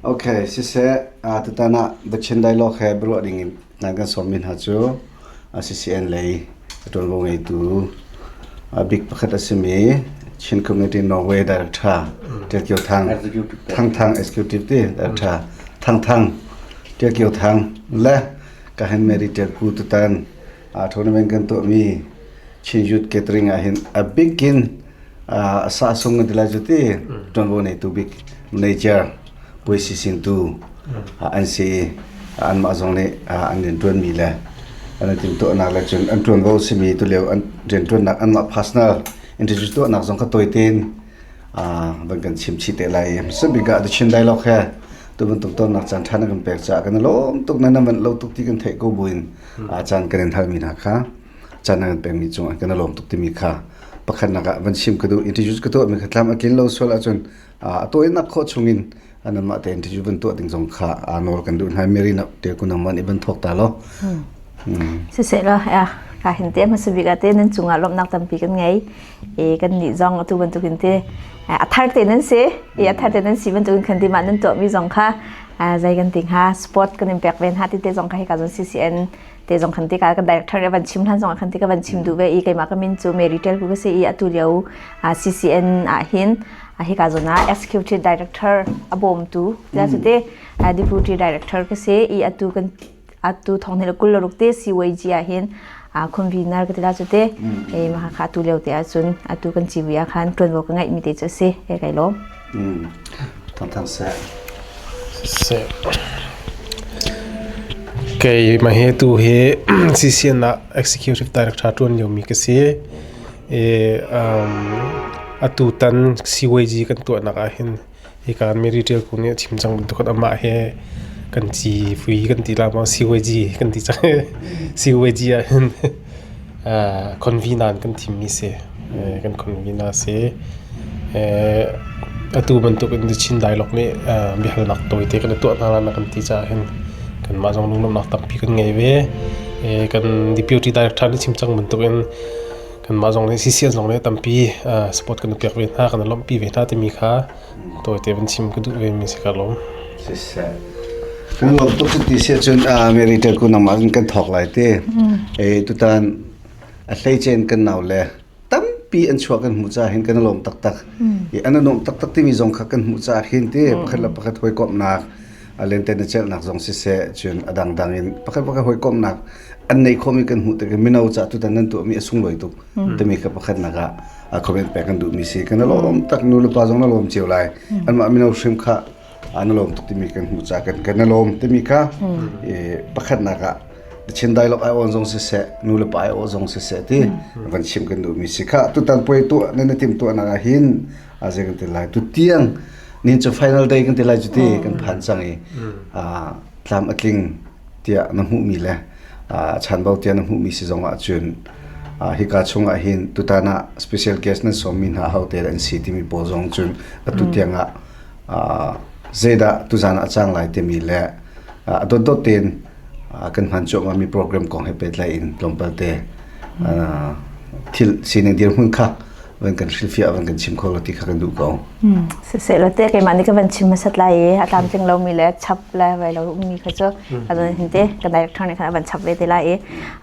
Okay, siseh, tutan ah The Chin Dialogue he biaruah ding in nan kan sawmmi hna cu CCN lei ṭuanvo ngeitu bik pakhat a simi Chin Community Norway Director Ṭial Kio Thang, Thang Thang Executive ti Director Thang Thang Ṭial Kio Thang le ka hen Mary Ṭial Ku tutan tournament kan tuahmi Chin Youth Gathering ah hin a bik in a sa sung kan ti lai cu ti ṭuanvo neitu bik manager puaisi sintu an si i anmah zong nih an rianṭuanmi le an i timhtuahnak le cun an ṭuanvo simi tulio an rianṭuannak anmah personal introduce tuahnak zong kha tawi tein van kan chim chih te lai i hmasabik ah The Chin Dialogue he tu bantuk tonnak caan ṭha na kan pek caah kan i lawm tuk na nan van lo tuk ti kan theih ko buin caan kan in halmi hna kha caan na kan pekmi cungah kan i lawm tuk timi kha pakhatnak ah van chim ka duh introduce ka tuahmi kha tlam a tlin lo sual ahcun a tawinak khawh chungin anmah te interview van tuah ding zong kha nawl kan duh hna Mary na te kun nangman i van thawk ta lo. Siseh lo ya ka hin te hmasa bik ah te nan cungah lawmhnak tampi kan ngei e kan nih zong atu bantukin te a thar te nan si e a thar te nan si bantukin khan ti mah nan tuahmi zong kha zei kan ti hnga sport kan in pek ve hna ti te zong kha hika zon CCN te zong khan ti ka kan director van chim hlan zong khan ti ka van chim duh ve i keimah ka min cu Mary Tel ku ka si i atu lio CCN ah hin hika zon ah executive director a bawmtu tia cu te deputy director ka si i atu kan atu thong ni kul ruk te CYG ah hin convener ka ti la cu te e ma kha atu lio te ahcun atu kan ciwi ah khan tuanvo ka ngeih mi te cu si e kai lawm. Thang thang seh. Seh. Kei ma he tu hi CCN ah executive director tuan lio mi ka si. E um atu tan CYG kan tuahnak ah hin hika Mary Tial Kung nih a chim cang bantuk amah he kan ci fui kan ti la ma CYG kan ti cang CYG ah hin convener kan thimmi si kan convener si atu bantuk in Chin dialogue nih biahalnak tawite kan i tuah hna lai kan ti caah hin kanmah zong lunglawmhnak tampi kan ngei ve. Kan deputy director nih chim cang bantuk in kanmah zong nih CCN zong nih tampi support kan i pek ve hna kan i lawmhpi ve hna timi kha tawite van chim ka duh ve mi si ka lawm. Siseh. Kan lawm tuk ti si ahcun Mary Tel ku nangmah in kan thawk lai te. E tutan a hleicen kan nau le tampi an chuah kan hmuh caah hin kan lawm taktak. I an lawm taktak timi zong kha kan hmuh caah hin te pakhat le pakhat hawikomhnak lente na celhnak zong siseh cun a dangdang in pakhat pakhat hawikomhnak an nei khomi kan hmuh tik mino ca tutan nan tuahmi a sunglawi tuk timi kha pakhat nak ah comment pek kan duhmi si kan lawm tak nu le pa zong na lawm cio lai anmah mino hrim kha an lawm tuk timi kan hmuh ca kan kan lawm timi kha pakhat nak ah Chin dialogue ai on zong siseh nu le pa ai o zong siseh ti van chim kan duhmi si kha tutan puai tu nan tim tu nak ah hin a zei kan ti lai tu tiang nin cu final day kan ti lai cu ti kan phan cang i tlam a tling tiah na hmuhmi le chanvo tiah na hmuhmi si zong ahcun hika chung ah hin tutan ah special guest nan sawmmi hna hote an si timi pawl zong cun atu tiang ah zeidah tuzan ah a cang lai timi le a dotdot tein kan hman cuahmahmi program kong he pehtlai in tlawmpal te thil sining dirhmun kha van kan hrilhfiah van kan chim kho lo ti kha kan duh ko. Siseh lo te keimah nih ka van chim hmasat lai i a tlamtling lomi le chap le vai lo ummi kha cu azon hin te kan director nih khan a van chap ve te lai i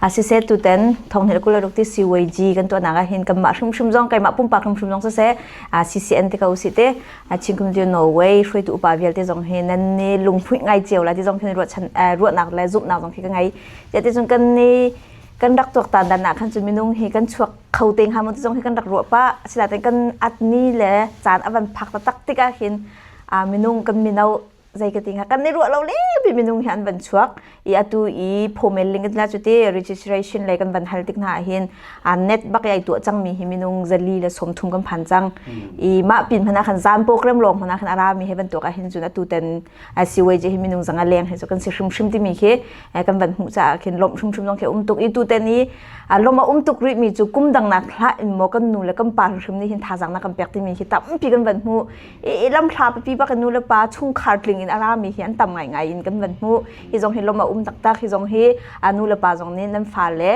a siseh tuten thong hil kul ruk ti CYG kan tuahnak ah hin kanmah hrimhrim zong keimah pumpak hrimhrim zong siseh CCN te ko si te Chin Community Norway hruaitu upa vialte zong hi nan ni lungphuih ngai cio la ti zong khi ruahchan ruahnak le zumhnak zong khi ka ngei ti cun kan ni kan rak tuaktan dan ah khan cun minung hi kan chuak kho te hnga maw ti zong hi kan rak ruah pah asinain kan at ni le caan a van phak taktak tikah hin minung kan mino zei ka ti hnga kan i ruah lo le bi minung hi an van chuak i atu i phomel ling la cu ti registration le kan van hal tik hna hin net bak ai tuah cang mi hi minung zali le 30 kan phan cang i mah pin hmana khan zan program lawng hmana khan ara mi he bantuk ah hin cun atu ten CYJ hi minung zanga leng he cu kan si hrimhrim timi khi kan van hmuh caah khin lawmh hrimhrim zong khi um tuk i tuten i lawmh a um tuk rih mi cu kum dang nak hlah in maw kan nu le kan pa hrimhrim nih hin thazaang na kan pek timi khi tampi kan van hmuh i lamhla pipi bak nu le pa chungkhar tling in a rami hi an tam ngai ngai in kan. kan van hmuh. Hi zong hi lawm a um taktak. Hi zong hi nu le pa zong nih nan fale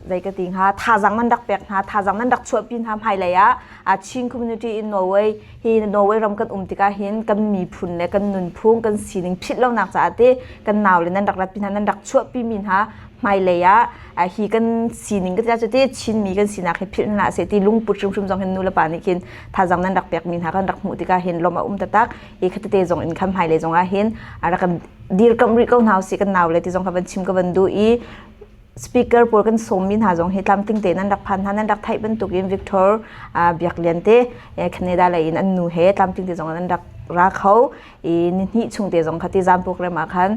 zei ka ti hnga thazaang nan rak pek hna, thazaang nan rak chuahpi hna hmailei ah Chin community in Norway hi Norway ram kan um tikah hin kan miphun le kan nunphung kan sining philh lonak caah te kan nau le nan rak ratpi hna nan rak chuahpi mi hna hmailei ah hi kan sining ka cu te Chinmi kan sinak hi philh hna seh ti lungput hrimhrim zong hin nu le pa nih khin thazaang nan rak pek mi hna kan rak hmuh tikah hin lawm a um taktak i khatete zong in khan hmailei zong ah hin rak kan dirkamh rih ko hna usih kan nau le ti zong kha van chim ka van duh i speaker pawl kan sawmmi hna zong hi tlamtling tein an rak phan hna nan rak theih bantukin Victor Biak Lian te Canada lei in an nu he tlamtling te zong an rak ra kho i nihnih chung te zong kha ti zam program ah khan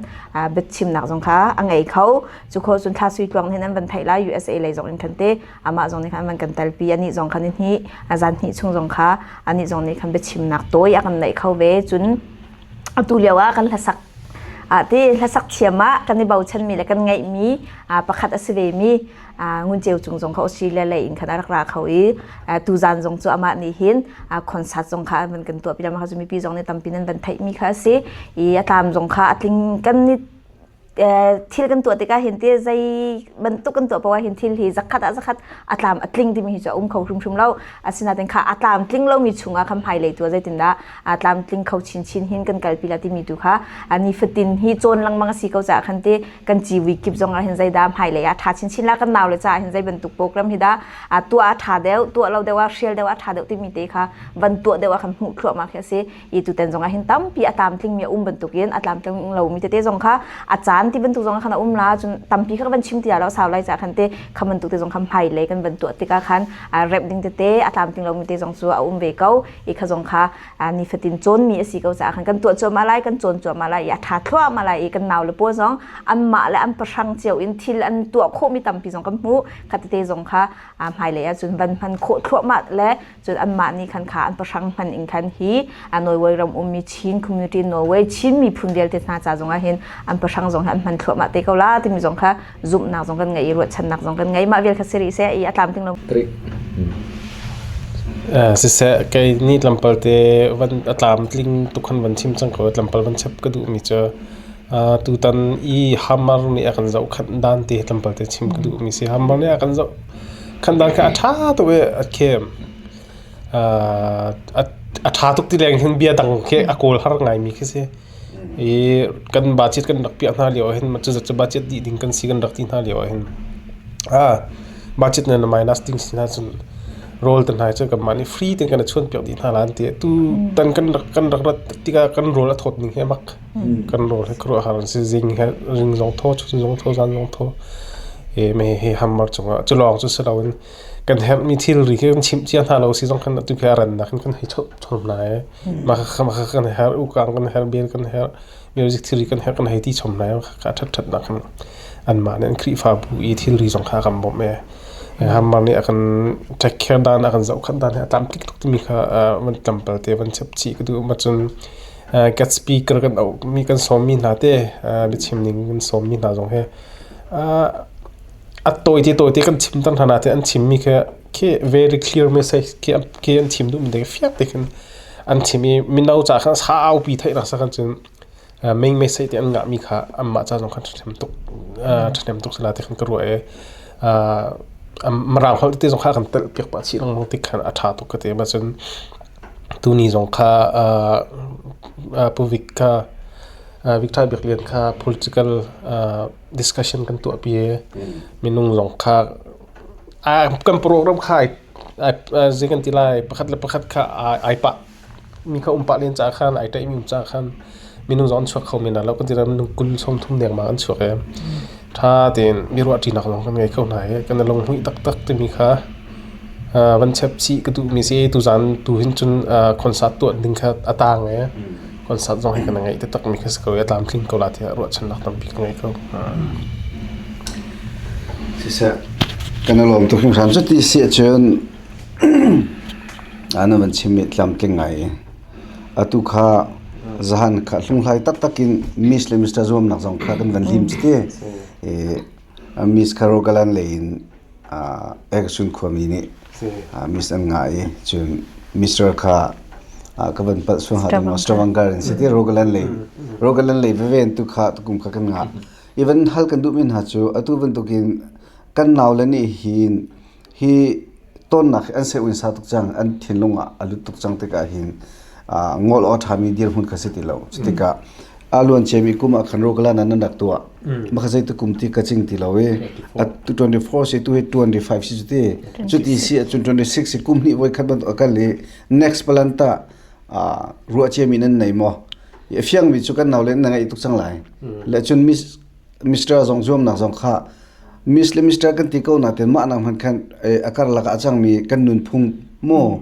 biachimnak zong kha a ngei kho cu kho cun thla sui tluang hin an van theih lai USA lei zong in khan te amah zong nih khan an van kan telpi anih zong kha nihnih zan hnih chung zong kha anih zong nih khan biachimnak tawi a kan neih kho ve cun atu lio ah kan hlasak ti hlasak thiam ah kan i bochanmi le kan ngeihmi pakhat a si ve mi Ngun Ceu Cung zong kha Australia lei in khan a rak ra kho i tuzan zong cu amah nih hin concert zong kha an van kan tuah pi kha cu mipi zong nih tampi nan van theihmi kha a si i a tlam zong kha a tling kan ni thil kan tuah tikah hin ti zei bantuk kan tuah poah hin thil hi zakhat ah zakhat a tlam a tling timi hi cu a um kho hrimhrim lo asinain kha a tlam tling lomi chungah khan hmailei tu ah zeitindah a tlam tling kho chinchin hin kan kalpi la timi tu kha nifatin hi cawn lengmang a si ko caah khan ti kan civi kip zong ah hin zeidah hmailei ah ṭha chinchin la kan nau le caah hin zei bantuk program hi dah tuah a ṭha deuh tuah lo deuh ah hrial deuh a ṭha deuh timi te kha van tuah deuh ah khan hmuh thluahmah khi a si i tuten zong ah hin tampi a tlamtling mi a um bantukin a tlamtling lomi tete zong kha a caan ti bantuk zong khan a um la cun tampi kha van chim ti lo sau lai ca khan te kha bantuk te zong kha hmailei kan van tuah tikah khan rep ding tete a tlamtling lomi te zong cu a um ve ko i kha zong kha nifatin cawnmi a si ko caah khan kan tuah cuahmah lai kan cawn cuahmah lai i a ṭha thluahmah lai i kan nau le pawl zong anmah le an pahrang cio in thil an tuah khawhmi tampi zong kan hmuh kha tete zong kha hmailei ah cun van hman khawh thluahmah le cun anmah nih khan kha an pahrang hman in khan hi Norway ram ummi Chin community Norway Chin miphun vialte hna ca zong ah hin an pahrang zong hi an hman thluahmah te ko la timi zong kha zumhnak zong kan ngei i ruahchannak zong kan ngei mah vial kha si rih seh i a tlamtling lo Siseh kei nih tlampal te van a tlamtling tuk khan van chim cang ko tlampal van chap ka duh mi cu tutan i hammer nih a kan zoh khanh dan te tlampal te chim ka duh mi si hammer nih a kan zoh khanh dan kha a ṭha tuk i a khem a ṭha tuk ti leng hin bia dang khi a kawl har ngai mi khi si i kan budget kan rak piah hna lio ah hin cu zat cu budget dih ding kan si kan rak ti hna lio ah hin budget na minus ding si hna cun rawl te hna cu kanmah nih free tein kan i chuan piak dih hna la an ti tu tan kan rak kan rak rat tikah kan rawl a thawt ning hi a mak kan rawl hi khuaruahhar an si zing he ring zong thaw chun zong thaw zan zong thaw e me hi hammer cungah cu lawng cu si loin kan herhmi thilri khi kan chimh cia hna lo si zong khan atu khi a rannak in kan hei chom chom hna i mah kha mah kha kan herh ukang kan herh bel kan herh music thilri kan herh kan hei ti chom hna i kha ṭhat ṭhatnak khan anmah nih an Khrihfabu i thilri zong kha a kan bawmh i hammer nih a kan take care dan a kan zohkhenh dan hi a tlamtling tuk timi kha van tlampal te van chap chih ka duh ma cun guest speaker kan auh mi kan sawmmi hna te biachim ning kan sawmmi hna zong hi A tawite tawite kan chim tan hna nain an chimmi khi khi very clear message khi khi an chim duhmi te fiak te khin an chim i mino ca khan saupi theihnak sa khan cun main message te an ngahmi kha anmah ca zong khan ṭhahnem tuk ṭhahnem tuk sala ti khan ka ruah i Mirang holh tete zong kha kan telh piak pah chih lengmang tik khan a ṭha tuk ka ti. Cun tuni zong kha Pu Vic kha Victor Biak Lian kha political discussion kan tuahpi i minung zong kha kan program kha zei kan ti lai pakhat le pakhat kha ai pah mi kha um pah len caah khan ai ṭaihmi um caah khan minung zong an chuak kho men lo kan ti minung 20 30 dengmang an chuak i ṭha tein biaruah ṭinak zong kan ngei kho hna i kan i lunghmuih taktak timi kha van chep chih ka duhmi si tuzan tu hin cun concert tuah ding kha a taang i Concert zong hi kan ngeih taktakmi khi si ko i a tlamtling ko la tiah ruahchannak tampi ka ngei ko. Siseh, kan i lawm tuk hringhran. Cuti si ahcun na van chimmi tlamtling ngai i atu kha zahan kha hlunghlai taktak in Miss le Mr. zuamnak zong kha kan van lim cuti. I Miss kha Rogaland lei in Eksun khuami nih Miss an ngah i cun Mr. kha Ka van palh suang ha ding Stavanger in si ti Rogaland lei Rogaland lei veve tu kha tukum kha kan ngah. Even hal kan duh mi hna cu atu bantukin kan nau le nih hin hi tonnak hi an se un sa tuk cang an thinlung ah a lut tuk cang tikah hin ngol aw ṭhami dirhmun kha si ti lo. Cutikah a luan ciami kum ah khan Rogaland ah nan rak tuah. Maka zei tu kum ti ka cing ti lo i a 24 si tu hi 25 si cuti cuti si ahcun 26 si kum hnih voi khat bantuk a kal i next plan ta ruah ciami nan nei maw? A fiangmi cu kan nau le na ngaih tuk cang lai. Le cun Miss Mister zong zuamnak zong kha Miss le Mister kan ti ko nain mah nak hmanh khan a karlak ah a cangmi kan nunphung maw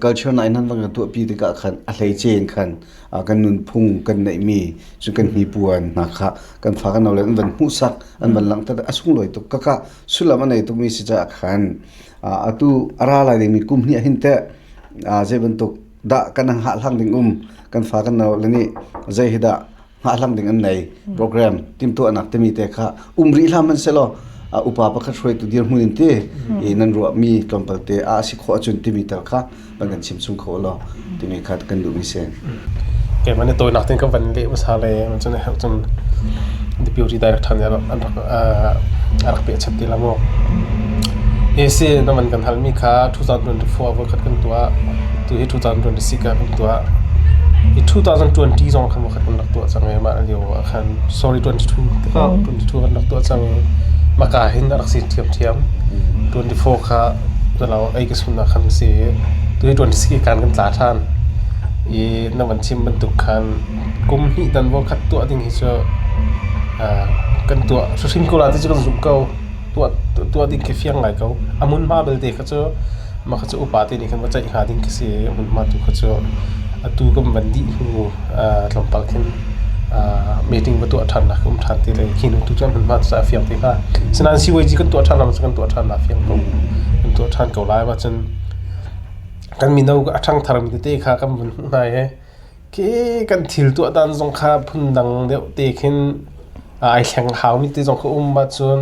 culture na in han van kan tuahpi tikah khan a hleice in khan kan nunphung kan neihmi cu kan hnipuan hna kha kan fa kan le an van hmuhsak an van langhter a sunglawi tuk kaka sullam a nei tukmi si caah khan atu a ra lai dingmi kum hnih hin teh zei bantuk dah kan hngah hlang ding um kan fa kan le nih zei hi dah hngahhlang ding an nei program timtuahnak timi te kha um rih hlah hmanhsehlaw upa pakhat hruaitu dirhmun in ti i nan ruahmi tlawmpal te a si khawh ahcun timi tal kha van kan chim chung kho law timi kha kan duhmi si. Keimah nih tawinak tein ka van leh hmasa le cun a herh cun deputy director nih an rak a rak peh chap ti la maw. AC na van kan halmi kha 2024 voikhat kan tuah tu hi 2026 ah kan tuah i 2020 zong khan voikhat kan rak tuah cang i mah lio ah khan sorry 22 tikah 22 kan rak tuah cang maka hin a rak si ṭhiamṭhiam 24 kha lo ei ka sun ah khan si tu hi 26 kan kan tla ṭhan i na van chim bantuk khan kum hnih dan voikhat tuah ding hi cu kan tuah hrimhrim ko la ti cu kan zumh ko tuah tuah ding khi fiang ngai ko a hmunhma belte kha cu mah kha cu upa te nih khan va ceih hnga ding khi si a hmunhma tu kha cu atu kan van dih hnu tlawmpal khin meeting va tuah ṭhan nak um ṭhan ti le khi hnu tu cu hmunhma cu a fiang te hnga sinain CYG kan tuah ṭhan lam cu kan tuah ṭhan na fiang ko kan tuah ṭhan ko lai ma cun kan mino a ṭhangthar mi tete kha kan vun hmuh hna i Khi kan thil tuah dan zong kha phundang deuh te khin ai thleng haumi te zong kha um ahcun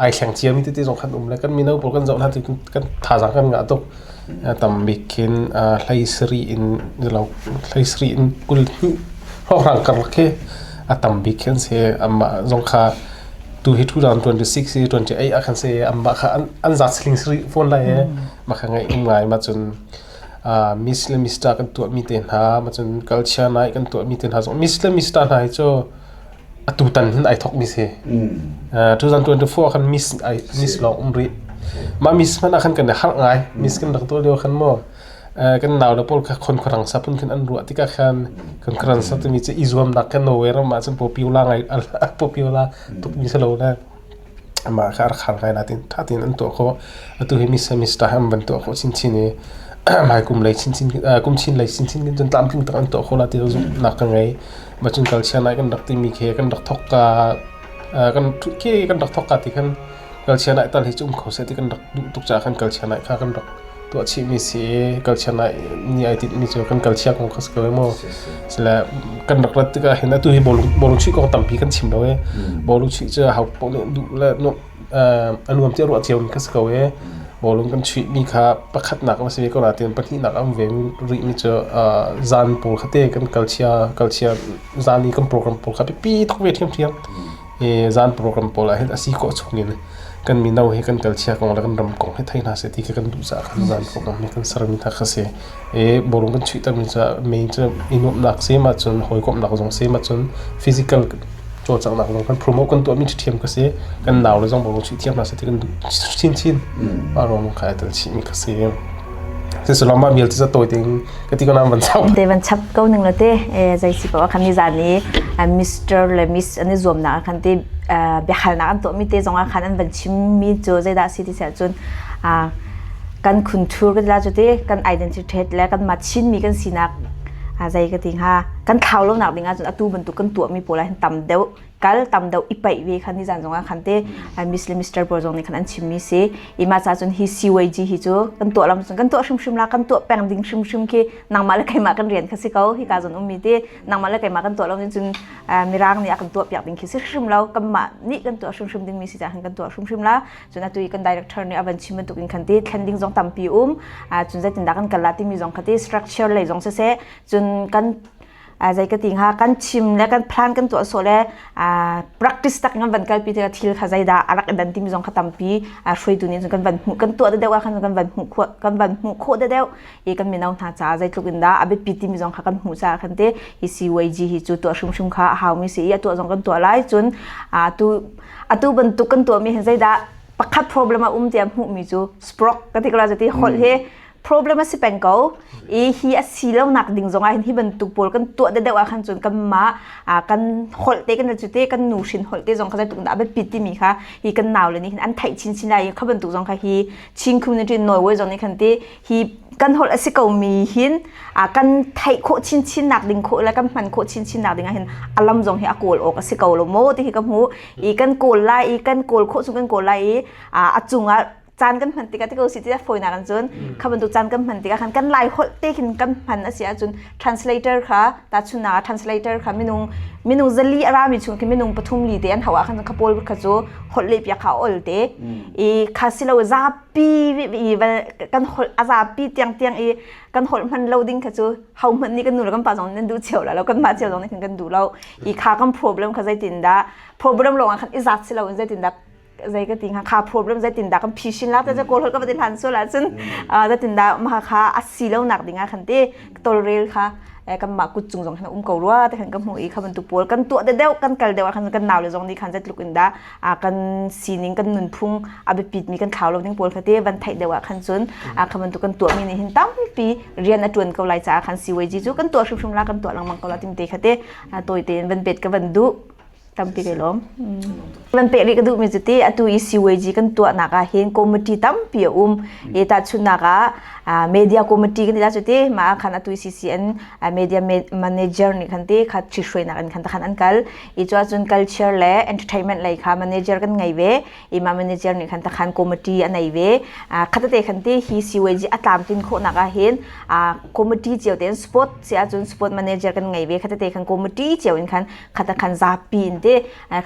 ai thleng ciami tete zong khan um le kan mino pawl kan zoh hna tik kan thazaang kan ngah tuk. Tam bik khin hlei sarih in lo hlei sarih in 22 hrawnghrang karlak khi a tam bik khi an si. Amah zong kha tu hi 2026 i 28 ah khan si amah kha an zat siling sarih fawn lai i mah kha ngaih um ngai ma cun Miss le Mister kan tuahmi te hna cun culture night kan tuahmi te hna zong Miss le Mister hna hi cu atu tan hin ai thawkmi si. 2024 khan Miss ai Miss lawng um rih. Mah Miss hmanh ah khan kan i harh ngai. Miss kan rak tuah lio khan maw kan nau le pawl kha khon sa phun khin an ruah tikah khan khon sa timi cu i zuamnak khan Norway ram ah cun popular ngai popular tukmi si lo le Amah kha a rak har ngai nain ṭha tein an tuah khawh. Atu hi Miss Mister an van tuah khawh chinchin i hmai kum lei chinchin kum chin lei chinchin khin cun tlamtling tak an tuah khawh la ti zumhnak ka ngei. Mah cun culture night kan rak timi khi kan rak thawk ka kan khi kan rak thawk ka ti khan culture night tal hi cu um kho seh ti kan rak duh tuk caah khan culture night kha kan rak tuah chihmi si i culture night nih ai tinhmi cu kan culture kong kha si ko mu. Sile kan rak rat tikah hin atu hi bawlung bawlung chuih kong tampi kan chim lo i bawlung chuih cu ho paoh nih duh le a nuam tiah ruah cio mi kha si ko i bawlung kan chuihmi kha pakhatnak a si ko nain pahnihnak a um ve rih mi cu zan pawl kha te kan culture culture zan i kan program pawl kha biapi tuk ve ṭhiamṭhiam. I zan program pawl ah hin a si khawh chung in kan mino hi kan culture kong le kan ram kong hi thei hna seh ti kha kan duh caah khan zan program hi kan sermi hna kha si. I bawlung kan chuihtermi cu main cu i nuamhnak si mah cun hawikomhnak zong si mah cun physical cawlcanghnak zong kan promote kan tuahmi ṭhiam kha si. Kan nau le zong bawlung chuih thiam hna seh ti kan duh chinchin. Mah ruang kha ai tel chihmi kha si. Siselaw mah vialte ca tawi tein ka ti ko nain van chap. Te van chap ko ning la te zei si paoh khan ni zan i Mr le Miss an i zuamnak ah khan te biahalnak an tuahmi te zong ah khan an van chimmi cu zeidah si ti siah cun kan khunthur kan la cu te kan identity le kan mah Chinmi kan sinak zei ka ti hnga kan thlau lonak ding ahcun atu bantuk kan tuahmi pawl ah hin tam deuh. Kal tam deuh i paih ve khan nizan zong ah khan te Miss le Mr pawl zong nih khan an chimmi si. Ima ca cun hi CYG hi cu kan tuah lam cun kan tuah hrimhrim la, kan tuah peng ding hrimhrim khi nangmah le keimah kan rian kha si ko. Hika zon ummi te nangmah le keimah kan tuah lo cun mirang nih a kan tuah piak ding khi si hrim lo. Kanmah nih kan tuah hrimhrim dingmi si caah kan tuah hrimhrim la. Cun atu i kan director nih a van chim bantuk in khan ti thlen ding zong tampi um. Cun zeitindah kan kal la timi zong kha ti structure lei zong siseh, cun kan zei ka ti hnga, kan chim le kan plan kan tuah sawh le practice tak kan van kalpi tikah thil kha zeidah a rak i dan timi zong kha tampi hruaitu nih cun kan van hmuh, kan tuah deuh ah khan kan van hmuh khawh, kan van hmuh khawh deuh i kan mino hna caah zeitluk in dah a biapi timi zong kha kan hmuh caah khan te hi CYG hi cu tuah hrimhrim kha a haumi si i a tuah zong kan tuah lai. Cun atu atu bantuk kan tuahmi hin zeidah pakhat problem a um tiah hmuhmi cu sprock ka ti ko la ti holh hi problem a si peng ko i hi a si lo nak ding zong ah hin hi bantuk pawl kan tuah deuh ah khan cun kanmah kan holh te kan cu te kan nu hrin holh te zong kha zeitluk dah a biapit timi kha hi kan nau le nih hin an theih chinchin lai i kha bantuk zong kha hi Chin community Norway zong nih khan ti hi kan holh a si ko mi hin kan theih khawh chinchin nak ding khawh le kan hman khawh chinchin nak ding ah hin a lam zong hi a kawl awk a si ko lo maw ti hi ka hmu i kan kawl lai i kan kawl khawh chung kan kawl lai i a cungah caan kan hman tikah ti ko si tiah fawinak in cun kha bantuk caan kan hman tikah khan kan lai holh te khin kan hman a si ahcun translator kha tahchunhnak ah translator kha minung minung zali a rami chung khi minung pathum li te an hau ah khan kha pawl kha cu holh leh piak kha ol te i kha silo zapi i kan holh a zapi tiang tiang i kan holh hman lo ding kha cu ho hmanh nih kan nu le kan pa zong nan duh cio la lo, kan mah cio zong nih khan kan duh lo. I kha kan problem kha zeitin dah problem lawng ah khan i zat si lo in zeitin dah zei ka ti hnga, kha problem zeitin dah kan phishin la te kawl holh ka va ti hlan sual ahcun zeitin dah mah kha a si lo nak ding ah khan ti tolrel kha kanmah kut cung zong khan um ko rua te khan ka hmuh i kha bantuk pawl kan tuah deuh kan kal deuh ah khan kan nau le zong nih khan zeitluk in dah kan sining kan nunphung a biapit mi kan thlau lo ding pawl kha te van theih deuh ah khan cun kha bantuk kan tuah mi nih hin tampi rian a tuan ko lai caah khan CYG cu kan tuah hrimhrim la, kan tuah lengmang ko la tim te kha te tawi tein van bet ka van duh. Tampi kai lawm. Van pek rih ka duhmi cu ti atu i CYG kan tuahnak ah hin committee tampi a um. I tahchunhnak ah media committee kan ti la cu ti mah ah khan atu i CCN media manager nih khan ti kha ṭhithruainak in khan khan an kal. I cu ahcun culture le entertainment lei kha manager kan ngei ve. I mah manager nih khan takhan committee a nei ve. Khatate khan ti hi CYG a tlamtlin khawhnak ah hin committee cio tein sport si ahcun sport manager kan ngei ve. Khatate khan committee cio in khan khata khan zapi in te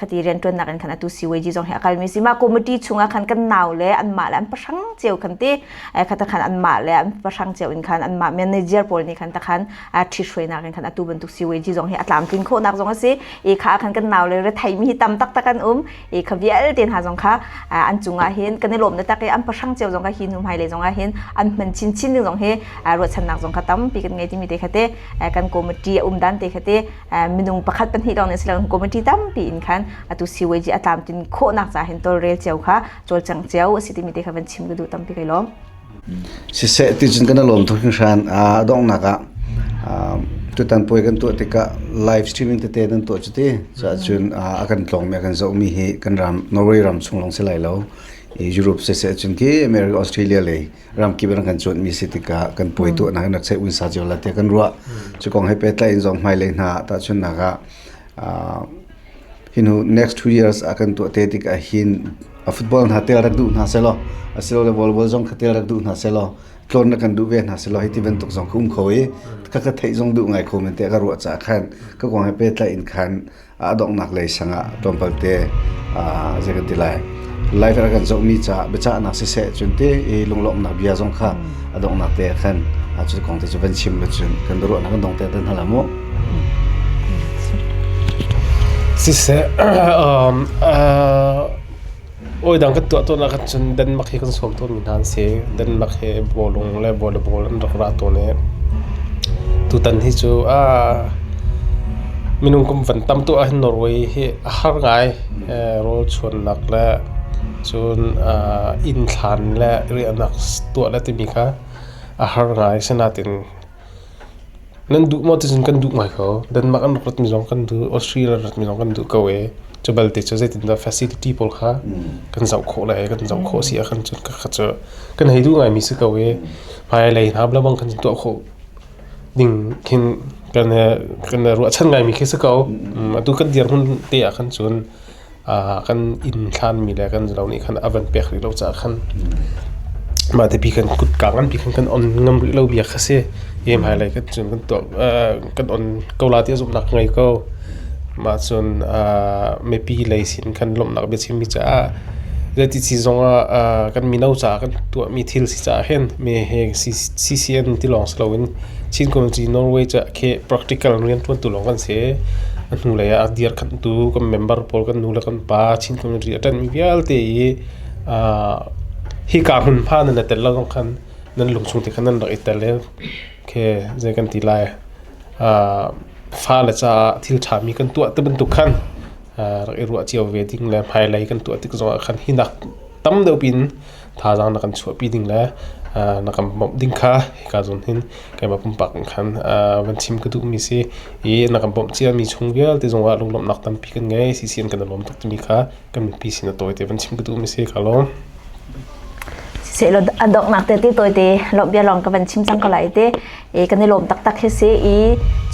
khati riantuannak in khan atu CYG zong hi a kalmi si. Mah committee chungah khan kan nau le anmah le an pahrang cio khan te khata khan anmah le an pahrang cio in khan anmah manager pawl nih khan takhan ṭhithruainak in khan atu bantuk CYG zong hi a tlamtlin khawhnak zong a si. I kha khan kan nau le rethei mi hi tam taktak an um. I kha vialte hna zong kha an cungah hin kan i lawm na tak i an pahrang cio zong kha hi hnu hmailei zong ah hin an hman chinchin ding zong hi ruahchannak zong kha tampi kan ngei timi te kha te kan committee a um dan te kha te minung pakhat pahnih lawng nih si lo, committee tampi in khan atu CYG a tlamtlin khawhnak ca hin tawlrel cio kha cawlcang cio a si timi te kha van chim ka duh. Tampi kai lawm. Siseh, ti cun kan i lawm tuk hringhran. A donghnak ah tutan puai kan tuah tikah live streaming tete nan tuah cu ti. Cuahcun a kan tlawngmi a kan zohmi hi kan ram Norway ram chung lawng si lai lo. Europe siseh cun khi America, Australia lei ramkip in kan cuanhmi si tikah kan puai tuahnak in rak cheih unsa cio la tiah kan ruah. Cu kong he pehtlai in zong hmailei hna tahchunhnak ah hinu next 2 years a kan tuah te tikah hin a football hna tel rak duh hna selaw, asilole volleyball zong kha tel rak duh hna selaw, tlawn na kan duh ve hna selaw, hi ti bantuk zong ka um kho i ka ka theih zong duh ngai kho men te ka ruah caah khan ka kong he pehtlai in khan a donghnak lei sangah tlawmpal te zei kan ti lai, live a kan zohmi caah biacahnak siseh, cun te i lunglawmhnak bia zong kha a donghnak te ah khan cu kong te cu van chim le cun kan biaruahnak kan dong te tan hala mu. Siseh, Oi dang kan tuah tawn ah khan cun Denmark hi kan sawm tawnmi hna an si. Denmark hi bawlung le volleyball an rak ra tawn i tutan hi cu minung kum van tam tuah ahhin Norway hi a har ngai. Rawl chuannak le cun inn thlan le riahnak tuah le timi kha a har ngai. Asinain Nan duh maw ticun kan duh ngai ko. Denmark an rak ratmi zong kan duh, Australia ratmi zong kan duh ko i cu balte cu zeitindah facility pawl kha kan zoh khawh le kan zoh khawh si ahkhan cun kha cu kan hei duh ngaimi si ko i hmailei hna lebang khan tuah khawh ding khin. Kan kan ruahchan ngaimi khi si ko. Atu kan dirhmun te ah khan cun kan inn hlanmi le kan lo nih khan a van pek rih lo caah khan mah te pi kan kutka nganpi khan kan on ngam rih lo bia kha si. I hmailei kan cun kan tuah kan on ko la ti zumhnak ngei ko. Mah cun mipi lei sin khan lawmhnak biachimmi caah zeiti si zongah kan mino caah kan tuahmi thil si caah hin mi he CCN ti lawng si loin Chin Community Norway caah khi practical rianṭuantu lawng kan si. A hnulei ah a dirkhanhtu kan member pawl kan nu le kan pa Chin Community a ṭanhmi vialte i hika hmunhma nan i tel lo zong khan nan lungchung te khan nan rak i tel i khi zei kan ti lai fale caah thil ṭhami kan tuah ti bantuk khan rak i ruah cio ve ding le hmailei kan tuah tik zongah khan hi nak tam deuh pin thazaang na kan chuahpi ding le na kan bawmh ding kha hika zawn hin keimah pumpak in khan van chim ka duhmi si i na kan bawmh ciami chung vialte zongah lunglawmhnak tampi kan ngei CCN kan i lawm tuk timi kha kan mipi sin a tawi te van chim ka duhmi si ka lawm. Sehlaw a donghnak te ti tawite lawmh bia lawng ka van chim cang ko lai te e kan i lawm taktak hi si i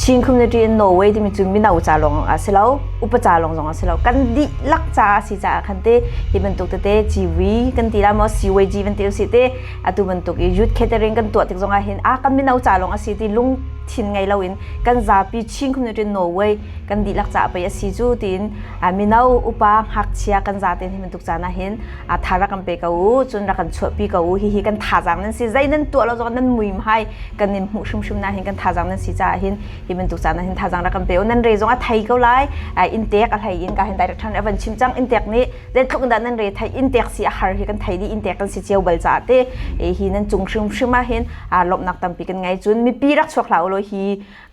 Chin community in Norway timi cu mino ca lawng a si lo upa ca lawng zong a si lo kan dihlak ca a si caah khan te hi bantuk tete GV kan ti la maw CYG van ti usih te atu bantuk i youth catering kan tuah tik zongah hin a kan mino ca lawng a si ti lungthin ngei loin kan zapi Chin community in Norway kan dihlak ca pei a si cu tiin mino upa ngakchia kan zaten hi bantuk caan ah hin a tha rak kan pe ko u cun rak kan chuahpi ko u hihi kan thazaang nan si zei nan tuah lo zong nan mui hmai kan in hmuh hrimhrim na hin kan thazaang nan si caah hin hi bantuk caan ah hin thazaang rak kan pe u nan re zong a thei ko lai in tek a hlei in ka hin direct than a van chim cang in tek nih zeitluk dah nan re thei in tek si a har hi kan thei di in tek kan si cio bal caah te hi nan cung hrimhrim ah hin lawmhnak tampi kan ngei cun mipi rak chuak hlah u law hi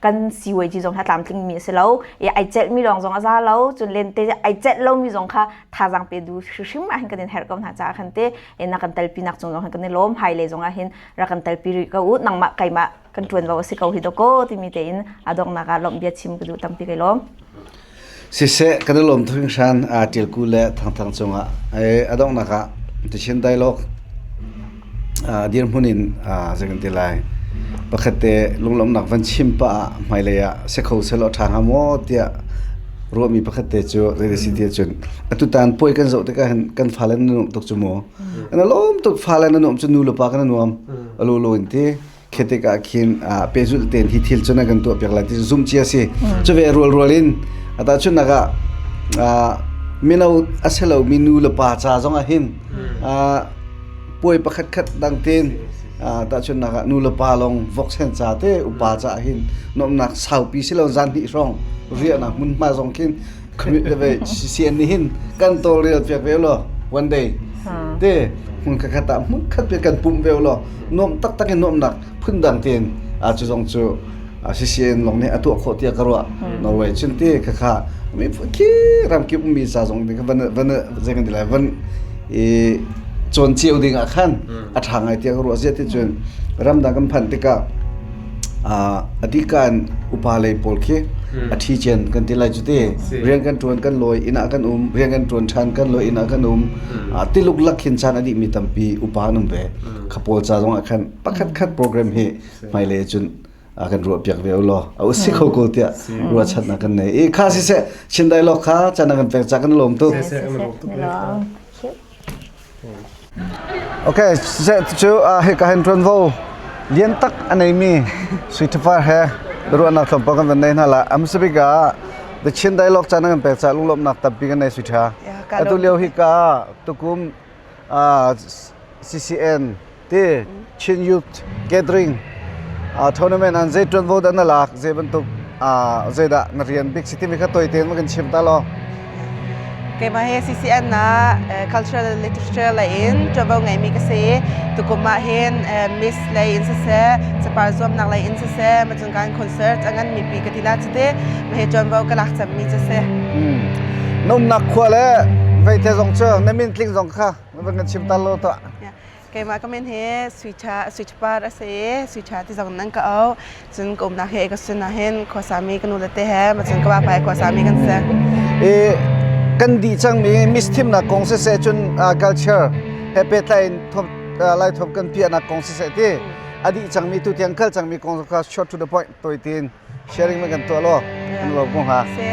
kan CYG zong ha tlamtling mi a si lo i ai celh mi lawng zong a za lo cun lente ai celh lo mi zong kha thazaang pe du hrim ah hin kan in herh ko hna caah khan te na kan telpi nak cung zong hin kan i lawm hai le zong ah hin rak kan telpi rih ko u nangmah keimah kan ṭuan vo a si ko hi doko timi tein a donghnak ah lawmh bia chim ka duh tampi kai lawm. Siseh kan i lawm tuk hringhran aa ṭialku le Thangthang cungah a donghnak ah The Chin Dialogue dirhmun in zei kan ti lai pakhat te lunglawmhnak van chim pah ah hmailei ah si kho sehlaw a ṭha hnga maw tiah ruahmi pakhat te cu zei si ti ahcun atutan puai kan zoh tikah hin kan fale nan nuam tuk cu mu an i lawm tuk fale nan nuam cu nu le pa kan i nuam a lulu in ti khi tikah khin pehzulh tein hi thil cu na kan tuah piak lai ti zumh cia si cu ve rual rual in tahchunhnak ah mino a si lomi nu le pa ca zong ah hin puai pakhat khat dang tein tahchunhnak ah nu le pa lawng voksen ca te upa ca ah hin nuamhnak saupi si lo zan hnih hrawng riahnak hmunhma zong khin CCN nih hin kan tawlrel piak ve law one day te hmun khat ah hmun khat pe kan pumh ve law nuam taktak in nuamnak phundang tein a cu zong cu CCN lawng nih a tuah khawh tiah ka ruah Norway cun te khakha mi khi ramkip ummi ca zong van van zei kan ti lai van i cawn cio ding ah khan a ṭha ngai tiah ka ruah ziah ti cun ramdang kan phanh tikah a dika in upa lei pawl khi a ṭhi cian kan ti lai cu ti rian kan ṭuan kan lawi inn ah kan um rian kan ṭuan ṭhan kan lawi inn ah kan um tiluk lak khin caan a dihmi tampi upa an um ve kha pawl ca zong ah khan pakhat khat program hi hmailei cun kan ruah piak ve law a usi kho ko tiah ruahchannak kan nei i kha siseh Chin dialogue kha chan kan pek ca kan lawm tuk. Okay, cu hika hin ṭuanvo lian tak a neimi Sui Ṭhapar he ruahnak tlawmpal kan van nei hna la. A hmasa bik ah The Chin Dialogue caan kan pek caah lunglawmhnak tampi kan nei Sui Ṭha. Atu lio hika tukum CCN ti Chin Youth Gathering tournament an zei ṭuanvo dah na lak zei bantuk zeidah na rian bik si timi kha tawi tein va kan chim ta law. Keimah hi CCN ah cultural literature lei in ṭuanvo ngeimi ka si. Tukum ah hin Miss lei in siseh, capar zuamnak lei in siseh, macun kan concert a nganmi pi ka ti la cuti hi ṭuanvo ka lak cemmi cu si. Na umnak khua le veite zong cu na min tling zong kha na van kan chim ta law tuah. Keimah ka min hi Sui Par a si i Sui Ṭha ti zong nan ka auh. Cun ka umnak hi ka sin ah hin khuasami ka nule te he macun ka vapa he khuasami kan si. I kan dih cangmi Miss thimnak kong siseh cun culture he pehtlai in Laithop kan piahnak kong siseh ti. A dih cangmi tu tiang kal cangmi kong kha short to the point toi tin sharing ma kan tuah lo kan lo ko ha. Se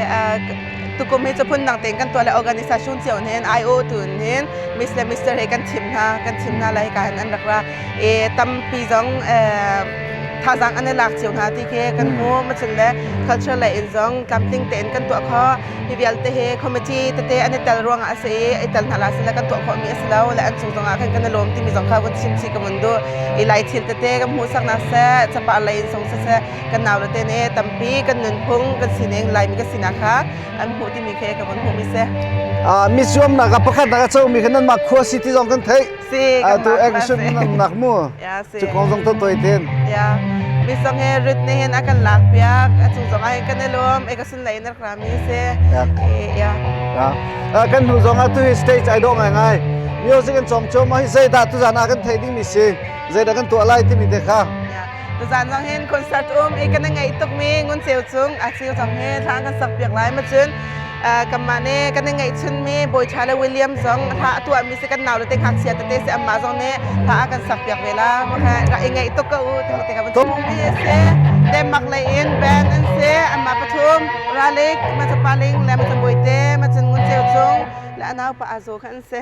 tukum hi cu phun dang tein kan tuah le organisation cio hin IO tu hin Miss le Mister he kan thim hna kan thim hna lai ka hin an rak ra e tampi zong thazaang an i lak cio hna ti khi kan hmu macun le culture lei in zong tlamtling tein kan tuah kho. Hi vialte hi committee tete an i tel ruangah a si i i tel hna la sile kan tuah khawhmi a si lo le an cung zongah khan kan i lawm timi zong kha vun chim chih ka vun duh. I lai thil tete kan hmuhsaknak seh, capar lei in zong siseh, kan naule te nih tampi kan nunphung kan sining Laimi kan sinak kha an hmuh timi khi ka vun hmuhmi si. Mi zuamnak ah pakhatnak a comi kha nanmah khua si ti zong kan theih. Si, Tu action nak mu. Ya, si. Cu kong zong to toi ten. Ya. Mi song he rit ne hin a kan lak piak. A cung zong ah hin kan i lawm. E ka sun lei in rak rami si. Ya. Ya. Ya. Kan hnu zong ah tu hi stage ai dawh ngai ngai. Music an chom chom hi zeidah tu zan ah kan theih ding mi si. Zeidah kan tuah lai timi te kha. Ya. Tuzan zong hin concert um i kan ngeih tuk mi ngun ceu cung a ceu zong hi thla kan sak piak lai ma cun kanmah nih kan i ngeihchun mi Bawi Ṭha le William zong hla a tuah mi si kan nau le te ngakchia tete si amah zong nih hla a kan sak piak ve la rak i ngeih tuk ko u ti te ka van mi si Denmark lei in band an si amah pathum Ralik ma paling le ma Bawite ma cun Ngun Ceu Cung le anau pa Azo kha an si.